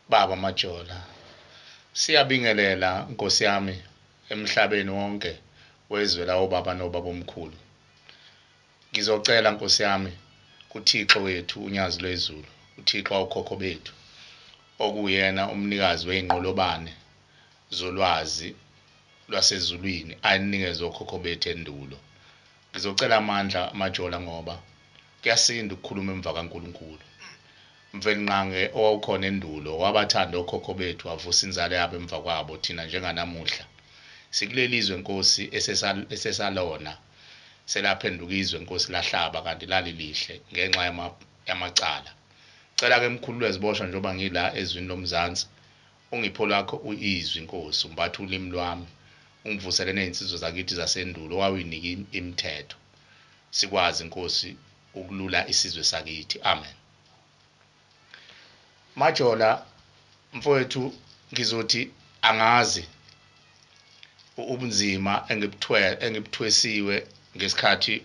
Baba Majola, siyabingelela Nkosi yami emhlabeni wonke wezwe la obaba nobabomkhulu. Ngizocela Nkosi yami kuThixo wethu uNyazi lwezulu, uThixo wokhokho bethu, okuyena umnikazi wey'nqolobane zolwazi lwasezulwini ayinikeze okhokho bethu endulo. Ngizocela amandla Majola ngoba kuyasinda ukukhuluma emva kaNkulunkulu. Mvelinqange owawukhona endulo wabathanda okhokho bethu wavusa inzalo yabo emva kwabo thina njenganamuhla. Sikuleli zwe Nkosi esesalona selaphenduka izwe Nkosi lahlaba kanti lalilihle ngenxa yamacala. Cela ke mkhulu lweziboshwa njengoba ngila ezwini lomzansi ungipho lakho izwi Nkosi umbathe ulimi lwami ungivusele nezinsizwa zakithi zasendulo owawuyinika imithetho sikwazi Nkosi ukulula isizwe sakithi. Amen. Majola mfowethu, ngizothi angazi ubunzima engibuthwesiwe ngesikhathi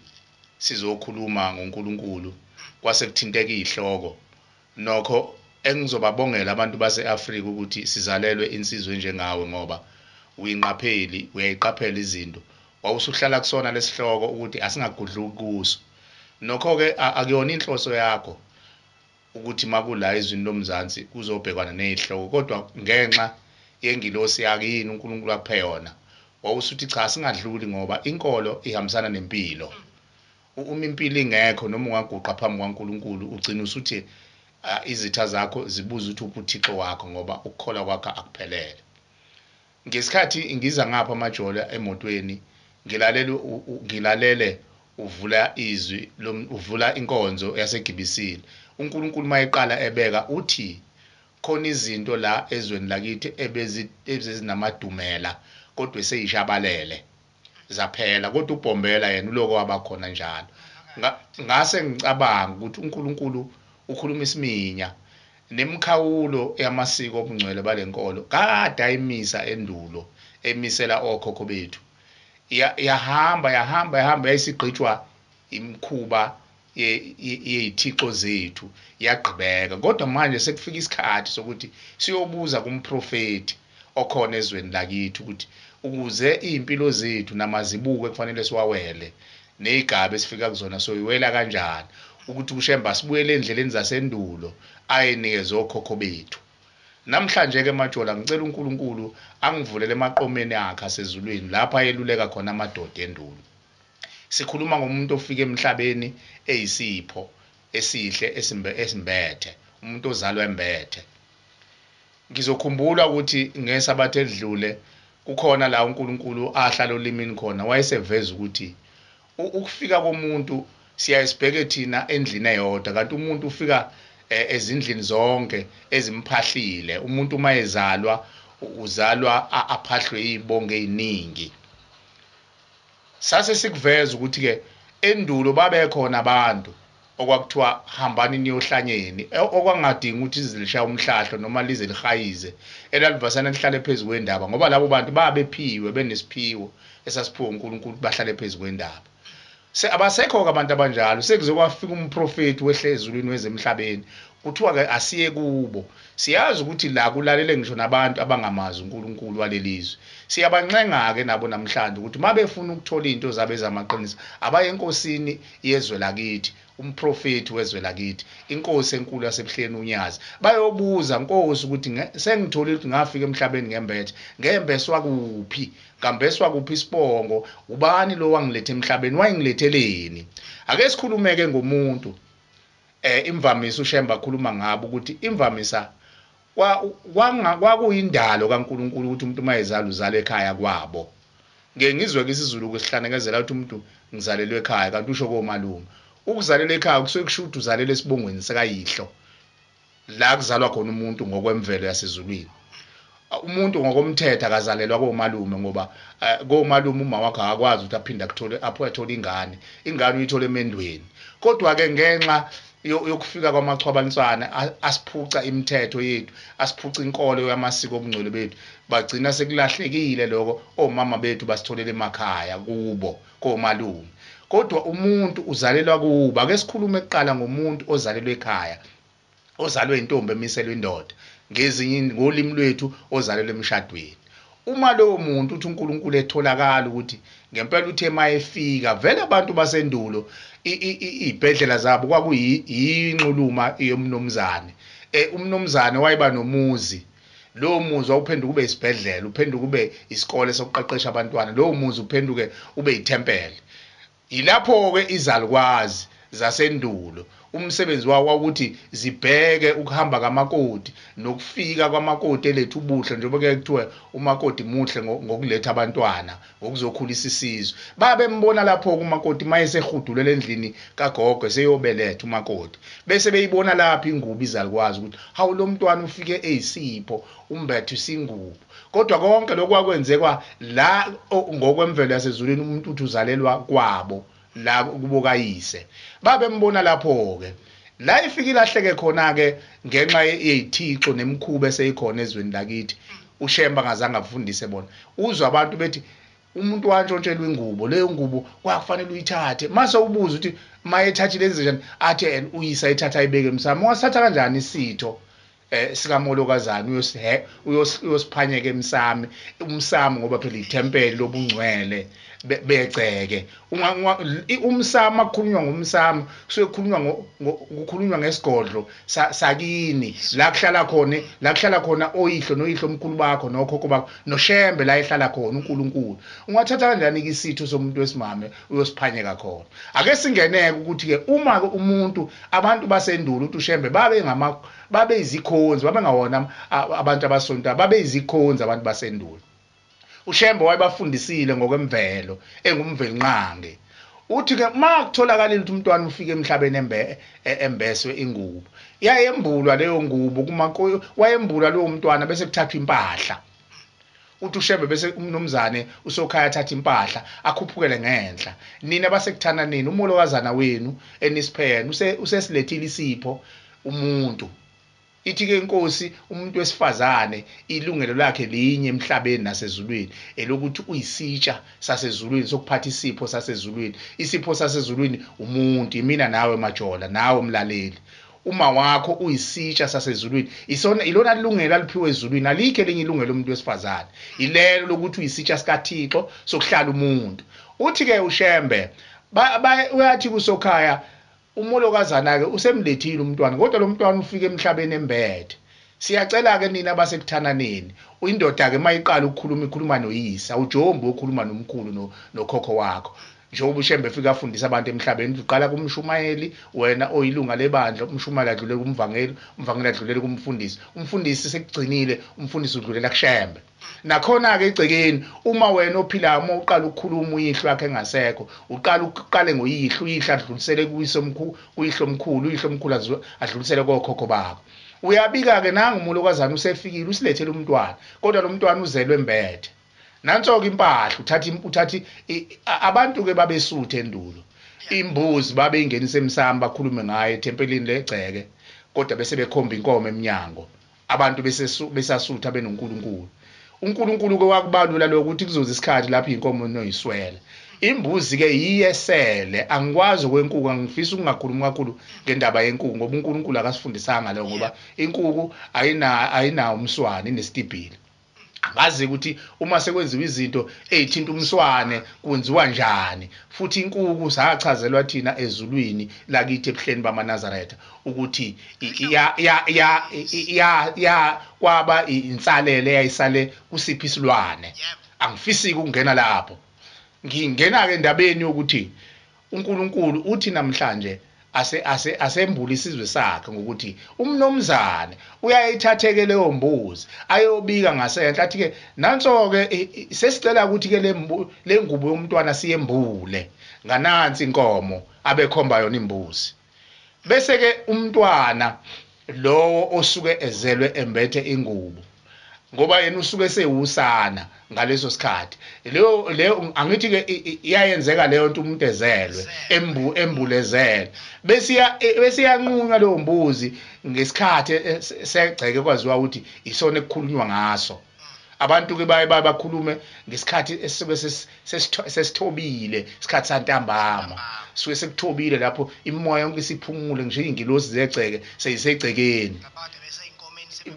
sizokhuluma ngoNkulunkulu kwase kuthinteka izihloko. Nokho engizobabongela abantu base-Afrika ukuthi sizalelwe insizwa enjengawe ngoba uyinqapheli, uyayiqaphela izinto. Wawusuhlala kusona lesihloko ukuthi asingagudluki kuso. Nokho-ke akuyona inhloso yakho ukuthi makula ezwini lomzansi kuzobhekwana nezihloko, kodwa ngenxa yengilosi yakini uNkulunkulu akuphe yona wawusuthi cha singadluli ngoba inkolo ihambisana nempilo. Uma impilo ingekho noma ungaguqa phambi kwaNkulunkulu ugcina usuthi izitha zakho zibuza ukuthi uphi uThixo wakho ngoba ukukholwa kwakho akuphelele. Ngesikhathi ngiza ngapha Majola emotweni ngilalele uvula izwi uvula inkonzo yaseGibisile. uNkulunkulu mayeqala ebeka uthi khona izinto la ezweni lakithi ebezinamadumela kodwa eseyishabalele zaphela, kodwa uBhombela yena uloko wabakhona njalo. Ngase ngicabanga ukuthi uNkulunkulu ukhuluma isiminya nemikhawulo yamasiko obungcwele balenkolo kade ayimisa endulo emisela okhokho bethu. Yahamba yahamba yahamba yayisigqitshwa imikhuba yey'thixo zethu yagqibeka, kodwa manje sekufika isikhathi sokuthi siyobuza kumprofethi okhona ezweni lakithi ukuthi ukuze iy'mpilo zethu namazibuko ekufanele siwawele ney'gaba esifika kuzona soyiwela kanjani, ukuthi uShembe asibuyele endleleni zasendulo ayinikeze okhokho bethu. Namhlanje-ke Majola ngicela uNkulunkulu angivulele emaqomeni akhe asezulwini lapho ayeluleka khona amadoda endulo. Sikhuluma ngomuntu ofika emhlabeni eyisipho esihle esimbethe, umuntu ozalwa embethe. Ngizokhumbula ukuthi ngesabatha edlule kukhona la uNkulunkulu ahlala olimini khona wayeseveza ukuthi ukufika komuntu siyayisibheke thina endlini eyodwa, kanti umuntu ufika ezindlini zonke ezimphahlile. Umuntu uma ezalwa uzalwa aphahlwe izibongo eziningi. Sase sikuveza ukuthi ke endulo babekhona abantu okwakuthiwa hambani niyohlanyeni, okwangadingi ukuthi izilishaya umhlahlo noma lize lihayize, elalivasana lihlale phezu kwendaba ngoba labo bantu babephiwe benesiphiwo esasiphiwe uNkulunkulu bahlale phezu kwendaba. Abasekho-ke abantu abanjalo, sekuze kwafika umprofethi wehle ezulwini wezemhlabeni, kuthiwa-ke asiye kubo. Siyazi ukuthi la kulalele ngisho nabantu abangamazi uNkulunkulu walelizwe. Siyabancenga-ke nabo namhlanje ukuthi uma befuna ukuthola iy'nto zabo ezamaqiniso abaye enkosini yezwe lakithi, umprofethi wezwe lakithi, inkosi enkulu yasebuhleni uNyazi. Bayobuza nkosi ukuthi sengitholile ukuthi ngafika emhlabeni ngembethe, ngembeswa kuphi? Ngambeswa kuphi isibongo? Ubani lo wangilethe emhlabeni? Wayengiletheleni? Ake sikhulumeke ngomuntu imvamisa uShembe akhuluma ngabo ukuthi imvamisa kwakuyindalo kaNkulunkulu ukuthi umuntu mayezala uzala ekhaya kwabo. Ngeke ngizwe ke isiZulu kusihlangekezela ukuthi umuntu ngizalelwe ekhaya kanti usho komalume. Ukuzalelwa ekhaya kusuke kusho ukuthi uzalelwe esibongweni sikayihlo la kuzalwa khona umuntu ngokwemvelo yasezulwini. Umuntu ngokomthetho akazalelwa komalume ngoba komalume uma wakhe akakwazi ukuthi aphinde akuthole apho athole ingane, ingane uyithola emendweni. Kodwa ke ngenxa yokufika kwamachwabaniswana asiphuca imithetho yethu, asiphuca inkolo yamasiko obungcwele bethu, bagcina sekulahlekile lokho. Omama bethu basitholele emakhaya kubo komalume. Kodwa umuntu uzalelwa kuba. Ake sikhulume kuqala ngomuntu ozalelwe ekhaya. Ozalwe intombi emiselwe indoda, ngezinye ngolimi lwethu ozalelwe emshadweni. Uma lowo muntu uthi uNkulunkulu etholakala ukuthi ngempela uthe mayefika, vele abantu basendulo izibhedlela zabo kwakuyinxuluma yomnumzane. Umnumzane wayeba nomuzi, lowo muzi wawuphenduka ube isibhedlela, uphenduka ube isikole sokuqeqesha abantwana, lowo muzi uphenduke ube ithempeli. Yilapho-ke izalukwazi zasendulo umsebenzi wawo ukuthi zibheke ukuhamba kamakoti nokufika kwamakoti eletha ubuhle, njengoba kuye kuthiwe umakoti muhle ngokuletha abantwana, ngokuzokhulisa isizwe. Babembona lapho-ke umakoti mayesehudulela endlini kagogo eseyobeletha umakoti, bese beyibona lapho ingubo izalukwazi ukuthi hawu, lo mntwana ufike eyisipho, umbethe isingubo. Kodwa konke lokhu kwakwenzekwa la ngokwemvelo yasezulwini, umuntu uthi uzalelwa kwabo la kubo kayise. Babembona lapho-ke la ifike ilahleke khona-ke ngenxa yey'thixo nemikhuba eseyikhona ezweni lakithi. uShembe angazange afundise bona. Uzwa abantu bethi umuntu wantshontshelwa ingubo, leyo ngubo kwakufanele uyithathe. Mase ubuza ukuthi mayethathile enze njani, athi uyise ayithatha ayibeke emsamo. Ungasithatha kanjani isitho sikamolokazana uyosiphanyeka emsamo? Umsamo ngoba phela ithempeli lobungcwele begceke. Umsamo, akukhulunywa ngomsamo, kusuke kukhulunywa ngesigodlo sakini la kuhlala khona, la kuhlala khona oyihlo noyihlo omkhulu bakho nokhokho bakho noShembe la ehlala khona uNkulunkulu. Ungathatha kanjani isitho somuntu wesimame uyosiphanyeka khona? Ake singeneke ukuthi-ke uma umuntu, abantu basendulo uthi uShembe babe izikhonzi, babengawona abantu abasontayo, babe izikhonzi abantu basendulo. uShembe wayebafundisile ngokwemvelo, engumvelinqangi. Uthi-ke uma kutholakala ukuthi umntwana ufike emhlabeni embeswe ingubo, yayembulwa leyo ngubo, wayembulwa lowo mntwana bese kuthathwa impahla. Uthi uShembe bese umnumzane uSokhaya athatha impahla akhuphukele ngenhla. Nina basekuthana nini, umolokazana wenu enisiphene usesilethile isipho umuntu. Ithi-ke inkosi umuntu wesifazane ilungelo lakhe linye emhlabeni nasezulwini, elokuthi uyisitsha sasezulwini sokuphatha isipho sasezulwini. Isipho sasezulwini umuntu, imina nawe Majola, nawe mlaleli. Uma wakho uyisitsha sasezulwini, isona ilona lungelo aliphiwe ezulwini, alikho elinye ilungelo lomuntu wesifazane, ilelo lokuthi uyisitsha sikaThixo sokuhlala umuntu. Uthi-ke uShembe uyathi kuSokhaya umolokazana-ke usemlethile umntwana, kodwa lo mntwana ufike emhlabeni embethe. Siyacela-ke nina abasekuthananeni, indoda-ke uma iqala ukukhuluma ikhuluma noyise, awujombi okhuluma nomkhulu nokhokho wakho. Njengoba uShembe efika afundisa abantu emhlabeni, uqala kumshumayeli, wena oyilunga lebandla, umshumayeli adlulele kumvangeli, umvangeli adlulele kumfundisi, umfundisi sekugcinile, umfundisi udlulela kuShembe. Nakhona-ke egcekeni, uma wena ophilayo uma uqala ukukhuluma uyihlo wakhe engasekho, uqala uqale ngoyihlo, uyihlo adlulisele kuyihlo omkhulu, uyihlo omkhulu adlulisele kokhokho bakho. Uyabika-ke nangu umolokazana usefikile, usilethele umntwana, kodwa lo mntwana uzelwe embethe. Nanso-ke impahla, uthatha abantu-ke babesuthe endulo. Imbuzi babeyingenisa emsamo bakhulume ngayo ethempelini legceke, kodwa bese bekhomba inkomo emnyango. Abantu besasutha benoNkulunkulu. uNkulunkulu-ke wakubalula lokho ukuthi kuzoza isikhathi lapho iy'nkomo noyiswela. Imbuzi-ke yiyesele, angikwazi okwenkuku, angifisi ukungakhulumi kakhulu ngendaba yenkuku ngoba uNkulunkulu akasifundisanga leyo, ngoba inkuku ayinawo umswane, inesitibhili. Angazi ukuthi uma sekwenziwa izinto ey'thinta umswane kwenziwa njani. Futhi inkuku sachazelwa thina ezulwini lakithi ebuhleni bamaNazaretha ukuthi ya kwaba insalele eyayisale kusiphi isilwane. Angifisi ukungena lapho. Ngingena-ke endabeni yokuthi uNkulunkulu uthi namhlanje asembule isizwe sakhe ngokuthi umnomzane uyayithatheke leyo mbuzi ayobika ngasenhla, athi-ke nanso-ke sesicela ukuthi-ke le ngubo yomntwana siyembule nganansi inkomo abekhomba yona imbuzi. Bese-ke umntwana lowo osuke ezelwe embethe ingubo, ngoba yena usuke sewusana ngaleso sikhathi, leyo angithi-ke iyayenzeka leyo nto, umuntu ezelwe embulezele, bese iyanqunywa leyo mbuzi ngesikhathi segceke kwaziwa ukuthi isona ekukhulunywa ngaso. Abantu-ke baye bakhulume ngesikhathi esisuke sesithobile, isikhathi santambama. Suke sekuthobile lapho, imoya yonke isiphumule, ngisho ingilosi zegceke seyisegcekeni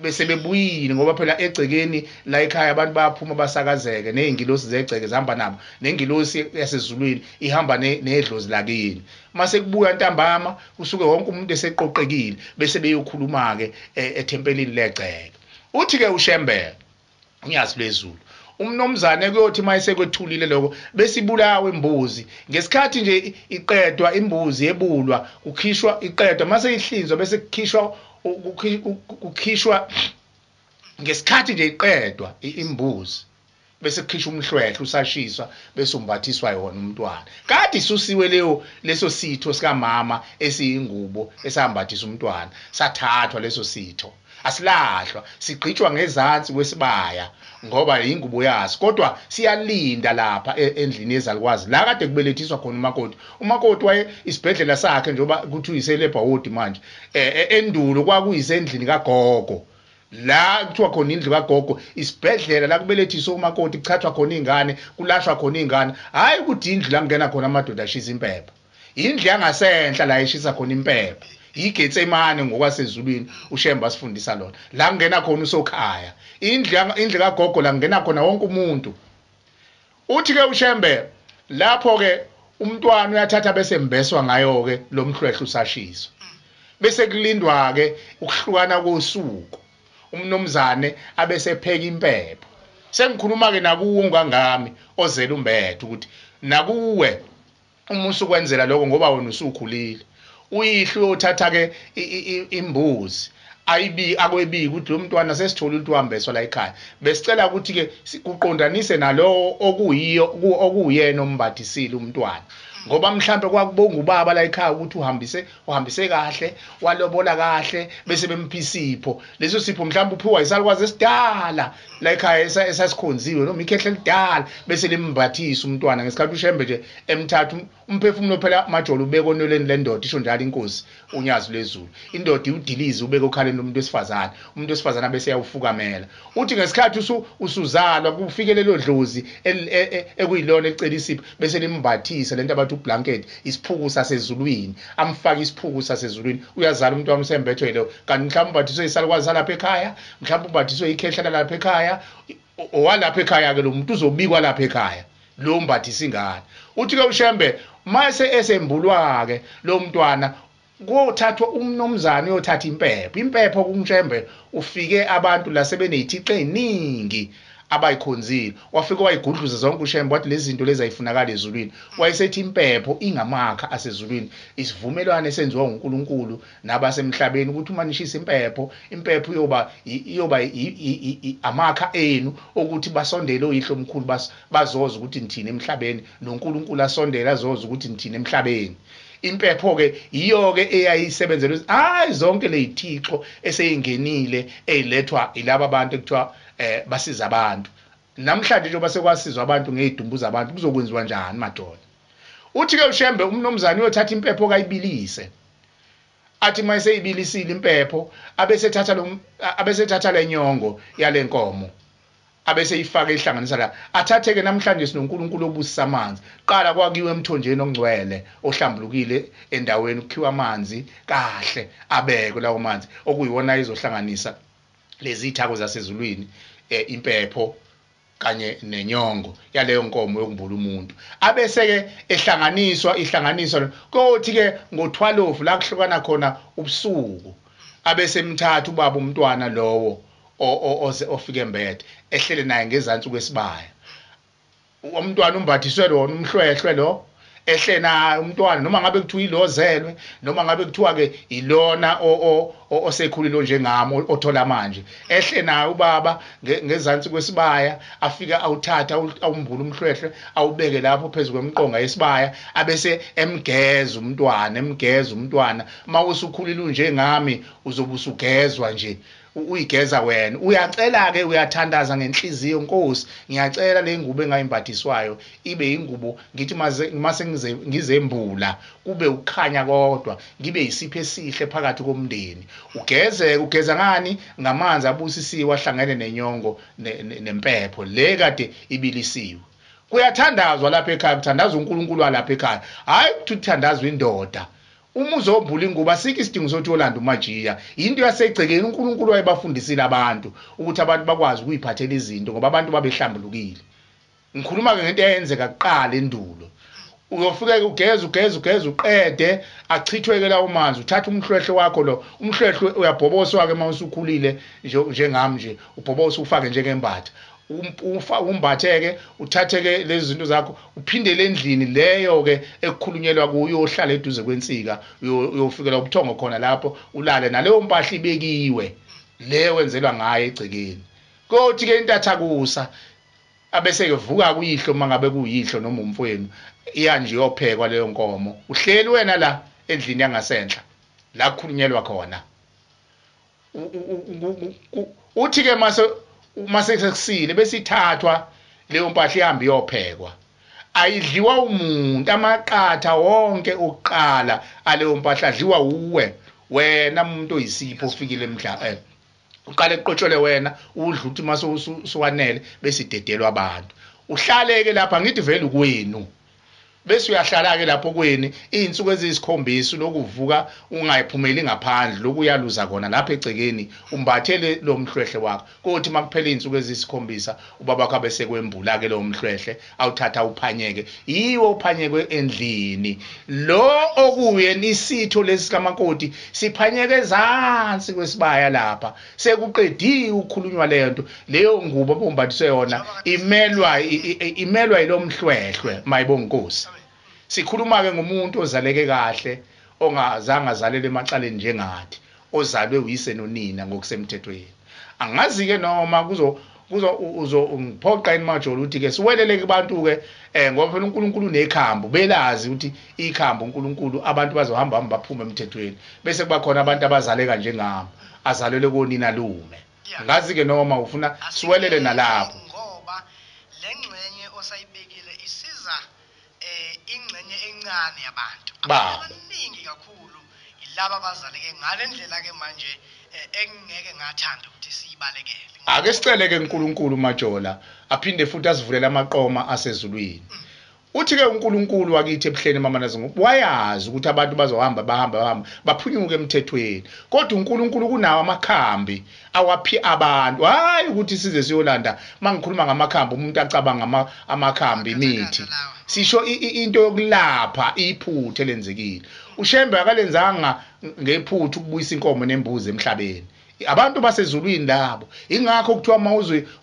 bese bebuyile, ngoba phela egcekeni la ekhaya abantu bayaphuma basakazeke, nezingilosi zegceke zihamba nabo, nengilosi yasezulwini ihamba nedlozi lakini. Mase kubuya ntambama kusuke wonke umuntu eseqoqekile, bese beyokhuluma ke ethempelini legceke. Uthi ke uShembe uNyazi lwezulu, umnomzane kuyothi mayesekwethulile lokho besibulawa imbuzi. Ngesikhathi nje iqedwa imbuzi yebulwa, kukhishwa iqedwa, mase ihlinzwa bese kukhishwa kukhishwa ngesikhathi nje iqedwa imbuzi, bese kukhishwa umhlwehle usashiswa, bese umbathiswa yona umntwana. Kade isusiwe leyo leso sitho sikamama esiyingubo esambathisa umntwana, sathathwa leso sitho, asilahlwa, sigqitshwa ngezansi kwesibaya ngoba ingubo yaso, kodwa siyalinda lapha endlini yezalukwazi la kade kubelethiswa khona umakoti. Umakoti waye isibhedlela sakhe njengoba kuthi uyise-labor ward manje, endulo kwakuyisendlini kagogo, la kuthiwa khona indlu kagogo, isibhedlela la kubelethiswa umakoti, kuchathwa khona ingane, kulashwa khona ingane. Hayi ukuthi indlu la kungena khona amadoda ashisa impepho, indlu yangasenhla la eshisa khona impepho, iGetsemane ngokwasezulwini uShembe asifundisa lona, la kungena khona usokhaya, indlu kagogo la kungena khona wonke umuntu. Uthi ke uShembe lapho ke umntwana uyathatha bese mbeswa ngayo ke lo mhlwehle usashiswa, bese kulindwa ke ukuhlukana kosuku, umnomzane abese pheka impepho. Sengikhuluma ke nakuwe ungangami ozela umbethe ukuthi nakuwe uma usukwenzela lokho ngoba wena usukhulile, uyihlo uyothatha ke imbuzi ayibi akwebiki ukuthi lo mntwana sesithola ukuthi uhambeswa la ekhaya, besicela ukuthi ke kuqondanise nalowo okuyiyo okuyena ombathisile umntwana, ngoba mhlambe kwakubonga ubaba la ekhaya ukuthi uhambise kahle, walobola kahle, bese bempha isipho. Leso sipho mhlambe uphiwa isalukwazi esidala la ekhaya esasikhonziwe noma ikhehle elidala, bese limbathisa umntwana. Ngesikhathi uShembe nje emthatha umphefumulo phela majolo ubeke onweleni lendoda, isho njalo inkosi uNyazi lwezulu, indoda iwudilize ubeke okhaleni lomuntu wesifazane, umuntu wesifazane bese yawufukamela. Uthi ngesikhathi usuzalwa kufike lelo dlozi ekuyilona elicela isipho, bese limbathisa lento abathi ublanket, isiphuku sasezulwini, amfake isiphuku sasezulwini. Uyazala umntwana usembethwe lo, kanti mhlawumbe umbathiswe isalukwazi salapha ekhaya, mhlawumbe umbathiswe ikhehla lapha ekhaya, owalapha ekhaya ke lo muntu uzobikwa lapha ekhaya lo mbathisa ingane. Uthi ke uShembe mase esembulwa ke lo mntwana, kothathwa umnomzane uyothatha impepho. Impepho kuNshembe ufike abantu la sebenezithixo eziningi abayikhonzile, wafika wayigudluza zonke uShembe, wathi lezi zinto lezi ayifunakala ezulwini. Wayesethi impepho ingamakha asezulwini, isivumelwano esenziwa uNkulunkulu nabasemhlabeni ukuthi uma nishisa impepho, impepho iyoba amakha enu ukuthi basondele oyihlo omkhulu, bazoza ukuthi nithini emhlabeni, noNkulunkulu asondele azoza ukuthi nithini emhlabeni. Impepho ke iyo ke eyayisebenzela ukuthi hayi zonke lezithixo eseyingenile ezilethwa ilaba abantu ekuthiwa basiza abantu. Namhlanje njengoba sekwasizwa abantu ngezidumbu zabantu, kuzokwenziwa njani madoda? Uthi ke uShembe umnomzane uyothatha impepho kayibilise, athi mayeseyibilisile impepho abesethatha lenyongo yalenkomo abese ifaka ihlanganisa la, athathe ke namhlanje sinoNkulunkulu obusisa amanzi. Qala kwakiwe emthonjeni ongcwele ohlambulukile endaweni, kukhiwa amanzi kahle, abekwe lawo manzi okuyiwona izohlanganisa lezi ithako zasezulwini, impepho kanye nenyongo yaleyo nkomo yokumbula umuntu. Abese ke ehlanganiswa ihlanganiswa kothi ke ngo12 la kuhlukana khona ubusuku, abese emthatha ubaba umntwana lowo ofike embethe, ehlele naye ngezansi kwesibaya. Umntwana umbathiswe lona umhlwehlwe lo, ehle naye umntwana, noma ngabe kuthiwa ilozelwe, noma ngabe kuthiwa ke ilona osekhulile njengami othola manje, ehle naye ubaba ngezansi kwesibaya, afika awuthatha awumbula umhlwehlwe, awubeke lapho phezulu kwemqonga yesibaya, abese emgeza umntwana, mawusukhulile njengami uzobe usugezwa nje, uyigeza wena. Uyacela ke, uyathandaza ngenhliziyo, Nkosi ngiyacela le ngubo engayimbathiswayo ibe ingubo, ngithi mase ngizembula kube ukukhanya kodwa, ngibe isipho esihle phakathi komndeni. Ugeze, ugeza ngani? Ngamanzi abusisiwe ahlangene nenyongo nempepho le kade ibilisiwe. Kuyathandazwa lapha ekhaya, kuthandazwa uNkulunkulu walapha ekhaya, hayi ukuthi kuthandazwa indoda. Uma uzombula ingubo asikho isidingo sokuthi uyolanda umajiya, into yasegcekeni. uNkulunkulu wayebafundisile abantu ukuthi abantu bakwazi ukuyiphathela izinto ngoba abantu babehlambulukile. Ngikhuluma-ke ngento eyenzeka kuqala endulo. Uyofika ugeze ugeze ugeze uqede, achithweke lawo manzi, uthatha umhlwehlwe wakho lo umhlwehlwe uyabhoboswa-ke uma usukhulile njengami nje, ubhobose ufake njengembatha, umbatheke, uthatheke lezi zinto zakho, uphindele endlini leyo-ke ekukhulunyelwa kuyo, uyohlala eduze kwensika, uyofikela ubuthongo khona lapho, ulale naleyo mpahla ibekiwe le wenzelwa ngayo egcekeni. Kothi-ke intathakusa abese-ke vuka kuyihlo, uma ngabe kuyihlo noma umfowenu, iya nje iyophekwa leyo nkomo. Uhleli wena la endlini yangasenhla la kukhulunyelwa khona. Uthi-ke mase sekusile bese ithathwa leyo mpahla ihambe iyophekwa, ayidliwa umuntu. Amaqatha wonke okuqala aleyo mpahla adliwa uwe wena umuntu oyisipho ofikile emhlabeni. Uqale kuqotshole wena udla, uthi mase usuwanele bese idedelwa abantu. Uhlaleke lapha, ngithi vele kwenu, bese uyahlala ke lapho kweni izinsuku eziyisikhombisa, lokuvuka ungayiphumeli ngaphandle, lokuyaluza khona lapha egcekeni, umbathele lo mhlwehle wakho. Kothi makuphela izinsuku eziyisikhombisa ubaba wakho bese kwembula ke lo mhlwehle, awuthatha uphanyeke, yiwo uphanyekwe endlini lo okuyena isitho lesi kamakoti siphanyeke ezansi kwesibaya lapha. Sekuqediwe ukukhulunywa lento, leyo ngubo obumbathiswe yona imelwa yilo mhlwehlwe mayibonkosi. Sikhuluma ke ngomuntu ozaleke kahle, ongazange azalele emacaleni njengathi, ozalwe uyise nonina ngokusemthethweni. Angazi ke noma kuzo ungiphoqa yini Majolo ukuthi ke siwelele kubantu ke, ngoba phela uNkulunkulu unekhambi, belazi ukuthi ikhambi uNkulunkulu abantu bazohamba hamba baphume emthethweni, bese kuba khona abantu abazaleka njengami, azalelwe konina lume. Ngazi ke noma ufuna siwelele nalapho, ngoba lengxenye osayibekile isiza ingxenye encane yabantu abaningi kakhulu, yilaba abazaleke ngale ndlela ke manje engeke ngathanda ukuthi siyibalekele. Ake sicele ke uNkulunkulu Majola aphinde futhi asivulele amaqoma asezulwini. Uthi ke uNkulunkulu wakithi ebuhleni mama Nazingo wayazi ukuthi abantu bazohamba bahamba bahamba baphunyuke emthethweni, kodwa uNkulunkulu kunawo amakhambi awaphi abantu. Hayi ukuthi size siyolanda, mangikhuluma ngamakhambi umuntu acabanga amakhambi imithi, sisho into yokulapha iphutha elenzekile. uShembe akalenzanga ngephutha ukubuyisa inkomo nembuzi emhlabeni, abantu basezulwini labo. Ingakho kuthiwa uma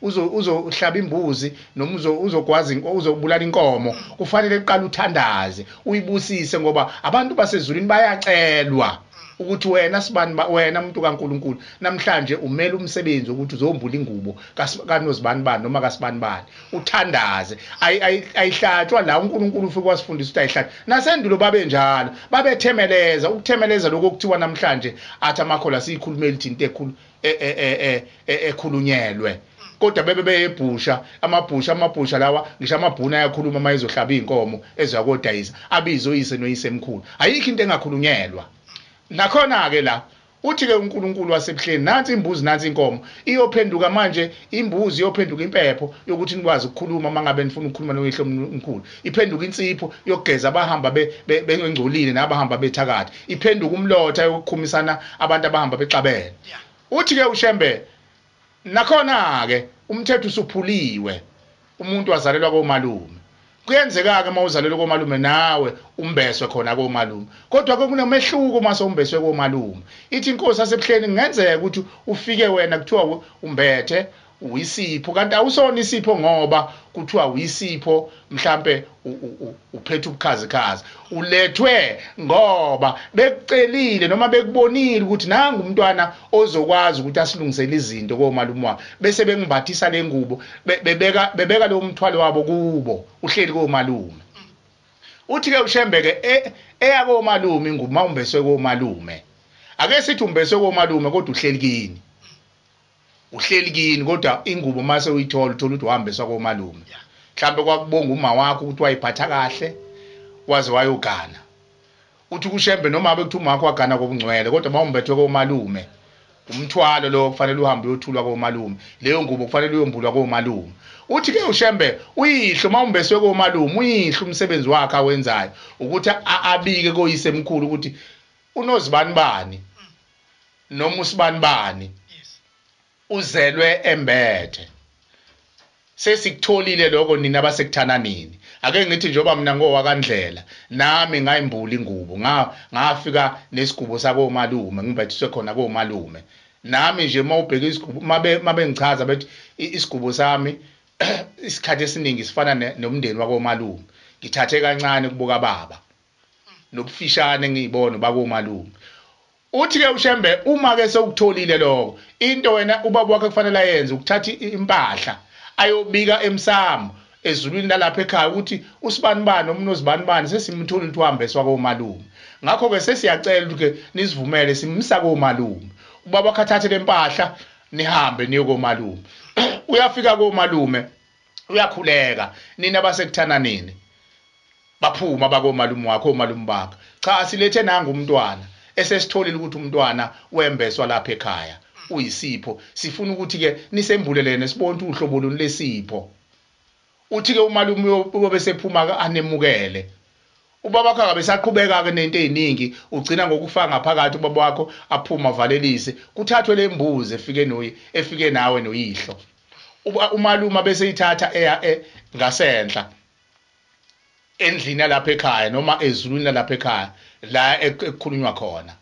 uzohlaba imbuzi noma uzogwaza uzobulala inkomo, kufanele uqale uthandaze uyibusise, ngoba abantu basezulwini bayacelwa ukuthi wena sibani, wena umuntu kaNkuluNkulu namhlanje umele umsebenzi ukuthi uzombula ingubo kaNozibani bani noma kaSibani bani, uthandaze. Ayihlatshwa la, uNkulunkulu ufike wasifundisa ukuthi ayihlatshwa. Nasendulo babenjalo, babethemeleza. Ukuthemeleza lokho kuthiwa namhlanje athi amakhola siyikhulumela into ekhulu ekhulunyelwe, kodwa bebe beyebhusha amabhusha lawa, ngisho amabhuna ayakhuluma uma ezohlaba inkomo ezoyakodayisa, abize uyise noyise emkhulu. Ayikho into engakhulunyelwa. Nakhona ke la uthi ke uNkulunkulu wasebuhleni, nansi imbuzi nansi inkomo, iyophenduka manje imbuzi iyophenduka impepho yokuthi nikwazi ukukhuluma mangabe nifuna ukukhuluma noyihlo omkhulu, iphenduka insipho yokugeza abahamba bengcolile nabahamba bethakatha, iphenduka umlotha yokukhumisana abantu abahamba bexabene. Uthi ke uShembe nakhona ke umthetho usuphuliwe, umuntu wazalelwa komalume. Kuyenzeka ke mawuzalelwe komalume nawe umbeswe khona komalume, kodwa ke kunomehluko mase umbeswe komalume. Ithi inkosi yasebuhleni kungenzeka ukuthi ufike wena kuthiwa umbethe uyisipho, kanti awusona isipho ngoba kuthiwa uyisipho mhlambe uphethe ubukhazikhazi, ulethwe ngoba bekucelile noma bekubonile ukuthi nangu umntwana ozokwazi ukuthi asilungisele izinto komalume wakhe, bese bengimbathisa le ngubo, bebeka lo mthwalo wabo kubo, uhleli komalume. Uthi ke uShembe ke eya komalume ingubo mawumbeswe komalume, ake sithi umbeswe komalume kodwa uhleli kini, uhleli kini kodwa ingubo mase uyithola uthola ukuthi uhambiswa komalume. Mhlambe kwakubonga uma wakho ukuthi wayiphatha kahle waze wayogana. Uthi kuShembe noma abe kuthi uma wakho wagana kobungcwele, kodwa mawumbethwe komalume Umthwalo lo kufanele uhambe uyothulwa komalume, leyo ngubo kufanele uyombulwa komalume. Uthi ke uShembe uyihlo mawumbeswe komalume, uyihlo umsebenzi wakhe awenzayo ukuthi abike koyise emkhulu ukuthi unozibani bani noma usibani bani uzelwe embethe. Sesikutholile lokho nina abasekuthananini. Ake ngithi njengoba mina ngowakandlela nami ngayimbula ingubo, ngafika nesigubo sakomalume, ngibethiswe khona komalume. Nami nje mawubheka isigubo, mabe ngichaza bethi isigubo sami isikhathi esiningi sifana nomndeni wakomalume. Ngithathe kancane kubuka baba nobufishane ngiyibona bakomalume. Uthi ke uShembe uma ke sewukutholile lokho, into wena ubaba wakhe kufanele ayenze ukuthatha impahla ayobika emsamo ezulwini lalapha ekhaya ukuthi usibanibani umnozibani sesimthola ukuthi uhambeswa komalume. Ngakho ke sesiyacela ukuthi ke nisivumele simsa komalume. Ubaba wakhe athathe lempahla nihambe niye komalume. Uyafika komalume uyakhuleka, nina basekuthananini baphuma bakomalume wakho omalume bakhe. Cha, silethe nanga umntwana esesitholile ukuthi umntwana wembeswa lapha ekhaya uyisipho, sifuna ukuthi ke nisembulelene sibone ukuthi uhlobo luni lesipho. Uthi ke umalume uyobe sephuma anemukele. Ubaba wakhe akabe saqhubeka ke nento eziningi, ugcina ngokufaka ngaphakathi ubaba wakho aphuma avalelise, kuthathwe lembuzi efike noyi efike nawe noyihlo. Umalume bese ithatha eya ngasenhla endlini lapha ekhaya noma ezulwini lapha ekhaya la ekukhulunywa khona.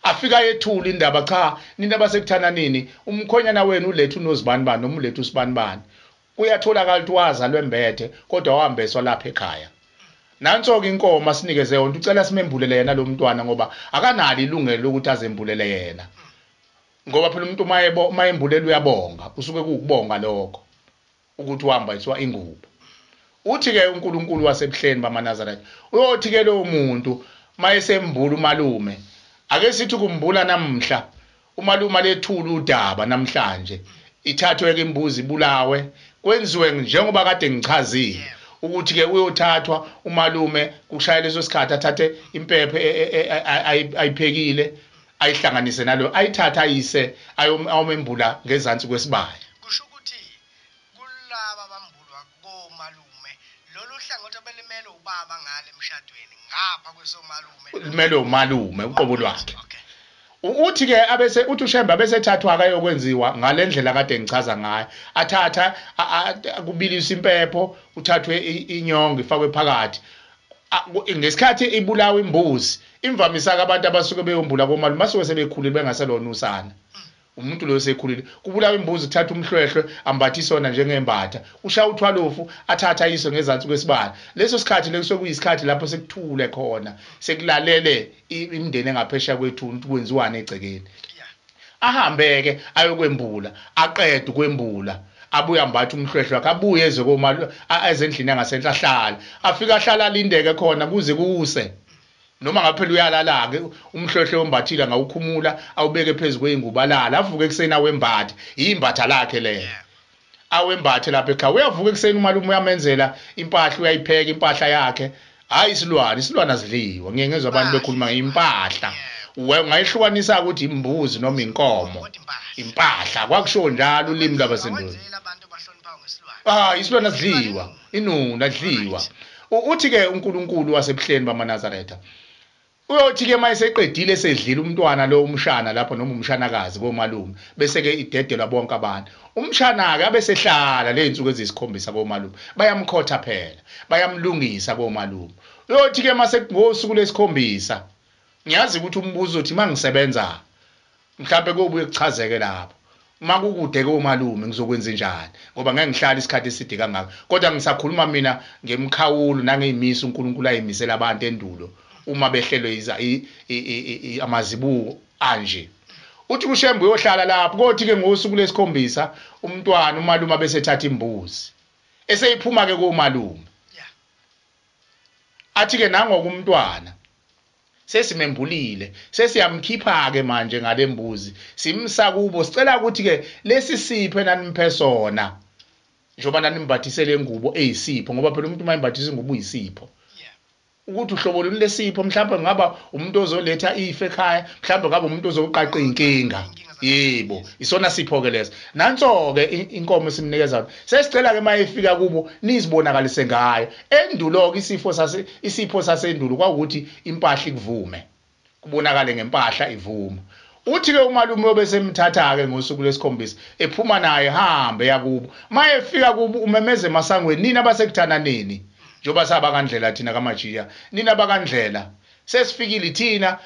Afika yethula indaba, cha nina basekuthananini umkhonyana wenu ulethu unozibani bani noma ulethu usibani bani. Kuyatholakala ukuthi wazalwa embethe kodwa wahambeswa lapha ekhaya. Nanso-ke inkomo asinikeze yona, ucela simembulele yena lo mntwana ngoba akanalo ilungelo lokuthi azembulele yena. Ngoba phela umuntu uma embulela uyabonga, usuke kuwukubonga lokho ukuthi uhambiswa ingubo. Uthi-ke uNkulunkulu wasebuhleni bamaNazaretha uyothi-ke lowo muntu mayesembula umalume, ake sithi kumbula namhla umalume lethula udaba namhlanje, ithathwe ke imbuzi ibulawe kwenziwe njengoba kade ngichazile ukuthi ke uyothathwa umalume kushaya leso sikhathi athathe impepho ayiphekile ayihlanganise nalo ayithatha ayise ayomembula ngezansi kwesibaya. Kusho ukuthi kulaba bambulwa komalume lolu hlangothi abelimele ubaba ngale emshadweni ngapha kwesomalume limele umalume uqobo lwakhe. Uthi ke abese uthi uShembe abesethathwa akayokwenziwa ngalendlela kade ngichaza ngayo, athatha kubilisa impepho uthathwe inyongo ifakwe phakathi. Ngesikhathi ibulawa imbuzi imvamisa abantu abasuke beyombula komalume basuke sebekhulile bengaselona usana, umuntu lo sekhulile. Kubulawa imbuzi kuthatha umhlwehlwe ambathisona njengembatha, ushaya uthwalofu athatha ayiswe ngezansi kwesibaya. Leso sikhathi leso kuyisikhathi lapho sekuthule khona sekulalele imindeni engaphesheya kwethu ukuthi kwenziwani egcekeni. Ahambe ke ayokwembula, aqede ukwembula abuye ambathe umhlwehlwe wakhe, abuye eze komalume ezendlini yangasenhla ahlale, afika ahlala alindeke khona kuze kuse. Noma ngaphela uyalala ke umhlwehlwe ombathile ngawukhumula awubeke phezulu kweingubo alala, avuke ekseni awembathe imbatha lakhe leyo awembathe lapha ekhaya. Uyavuka ekseni umalume uyamenzela impahla, uyayipheka impahla yakhe. Hayi isilwane, isilwane asidliwa, ngiye ngezwe abantu bekhuluma ngeimpahla. Ungayihlukanisa ukuthi imbuzi noma inkomo, impahla kwakusho njalo ulimi lwabasendulo. Ah, isilwane asidliwa, inunu adliwa. Uthi ke uNkulunkulu wasebuhleni bamaNazaretha uyothi ke mayeseqedile sedlile umntwana lo umshana lapho noma umshanakazi komalume, bese ke idedelwa bonke abantu. Umshana ke abesehlala lezinsuku eziyisikhombisa komalume, bayamkhotha phela, bayamlungisa komalume. Uyothi ke mase ngosuku lesikhombisa, ngiyazi ukuthi umbuzo uthi mangisebenza mhlawumbe kuyobuye kuchazeke lapho uma kukude komalume ngizokwenza njani, ngoba ngeke ngihlale isikhathi eside kangaka. Kodwa ngisakhuluma mina ngemkhawulo nangeyimiso uNkulunkulu ayimisela abantu endulo uma behlelwe amazibuko anje. Uthi uShembe uyohlala lapho, kothi ke ngosuku lesikhombisa umntwana umalume besethatha imbuzi eseyiphuma ke komalume. Athi ke nangokumntwana sesimembulile, sesiyamkhipha ke manje ngalembuzi simsa kubo, sicela ukuthi ke lesi sipho enaniphe sona njengoba nanimbathisele ingubo eyisipho, ngoba phela umuntu uma embathisa ingubo uyisipho. Ukuthi uhlobo luni lesipho, mhlawumbe ngaba umuntu ozoletha ife ekhaya, mhlawumbe ngaba umuntu ozoqaqa inkinga. Yebo, isona sipho ke leso. Nanso ke inkomo simnikeza yona. Sesicela ke mayifika kubo nizibonakalise ngayo. Endulo ke isipho sasendulo kwakuthi impahla ikuvume. Kubonakale ngempahla ivuma. Uthi ke umalume obesemthatha ke ngosuku lwesikhombisa ephuma naye hambe yakubo. Mayefika kubo umemeze emasangweni, nina abasekuthananeni. Njengoba saba kandlela thina kaMajiya, nina bakandlela sesifikile thina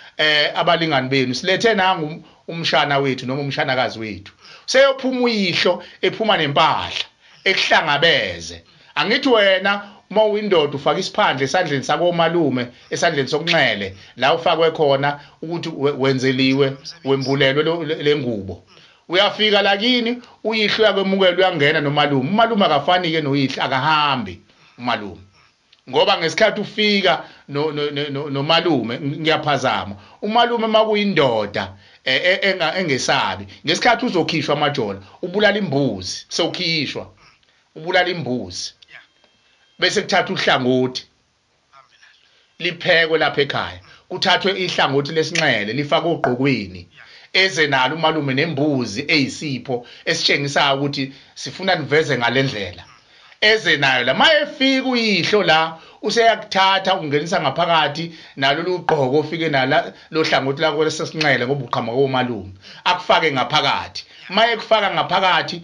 abalingani benu, silethe nangu umshana wethu noma umshanakazi wethu. Seyophuma uyihlo ephuma nempahla ekuhlangabeze. Angithi wena uma uyindoda ufaka isiphandle esandleni sakomalume, esandleni sokunxele la ufakwe khona ukuthi wenzeliwe, wembulelwe lengubo. Uyafika lakini uyihlo uyakwemukela, uyangena nomalume. Umalume akafani ke noyihlo, akahambi umalume. Ngoba ngesikhathi ufika nomalume, ngiyaphazama, umalume makuyindoda engesabi, ngesikhathi uzokhishwa amajola ubulala imbuzi, sewukhishwa ubulala imbuzi, bese kuthatha uhlangothi liphekwe lapha ekhaya, kuthathwe ihlangothi lesinxele lifakwe ogqokweni, eze nalo umalume nembuzi eyisipho esitshengisayo ukuthi sifuna niveze ngalendlela. Eze nayo la mayefika uyihlo la useyakuthatha ungenisa ngaphakathi nalo lugqoko ofike nala lo hlangothi lakho lesesinxele ngoba uqhamuka komalume, akufake ngaphakathi. Mayekufaka ngaphakathi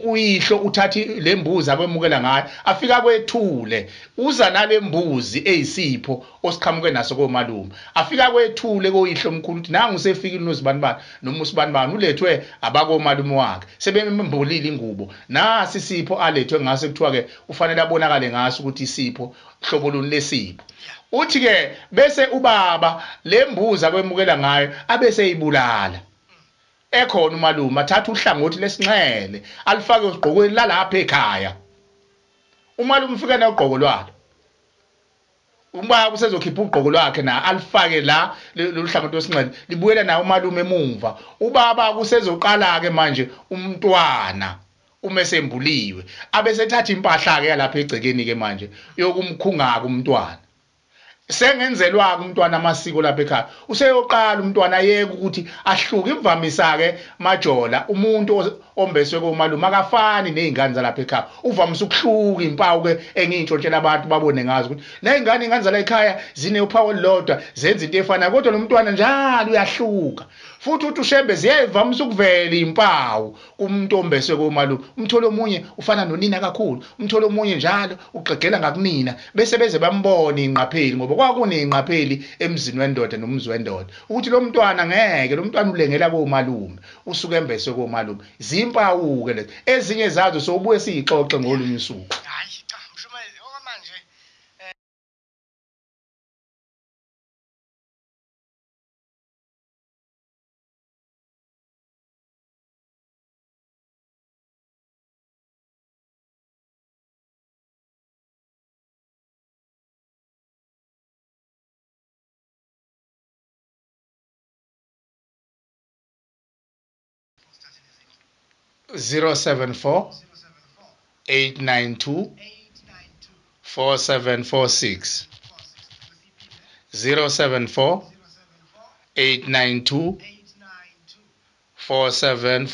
uyihlo uthatha lembuzi akwemukela ngayo, afika kwethule, uza nalembuzi eyisipho osiqhamuke naso komalume, afika kwethule koyihlo omkhulu uthi nangu usefikile unozibanibani noma usibanibani, ulethwe abakomalume wakhe, sebembolile ingubo, nasi isipho alethwe ngaso, kuthiwa ke ufanele abonakale ngaso ukuthi isipho hlobo luni lesipho. Uthi ke bese ubaba lembuzi akwemukela ngayo abese ibulala. Ekhona umalume athatha uhlangothi lesinxele alifake ogqokweni lalapha ekhaya. Umalume ufika nogqoko lwalo, ubaba usezokhipha ugqoko lwakhe na alifake la lolu hlangothi lesinxele, libuyela naye umalume emumva. Ubaba kusezoqala ke manje umntwana uma esembuliwe abesethatha impahla ke yalapha egcekeni ke manje yokumkhunga umntwana. Sengenzelwa umntwana amasiko lapha ekhaya, useyoqala umntwana ayeke ukuthi ahluke. Imvamisa ke majola umuntu ombeswe komalume akafani nezingane zalapha ekhaya, uvamise ukuhluka impawu ke engiyintshontshela abantu babone ngazo ukuthi nezingane ingane zala ekhaya zinophawu olulodwa, zenza into efanayo, kodwa lo mntwana njalo uyahluka. Futhi uthi ushembe ziyayivamise ukuvela impawu kumuntu ombeswe komalume. Umtholo omunye ufana nonina kakhulu, umtholo omunye njalo uxegela ngakunina, bese beze bambone ingqapheli, ngoba kwakuneyingqapheli emzini wendoda nomuzi wendoda ukuthi lo mntwana ngeke, lo mntwana ulengela komalume, usuke embeswe komalume. Zimpawu ke lezi, ezinye zazo sobuye siyixoxe ngolunye usuku. Hayi cha mshumayeli, okwamanje 074 892 4746 074 892 47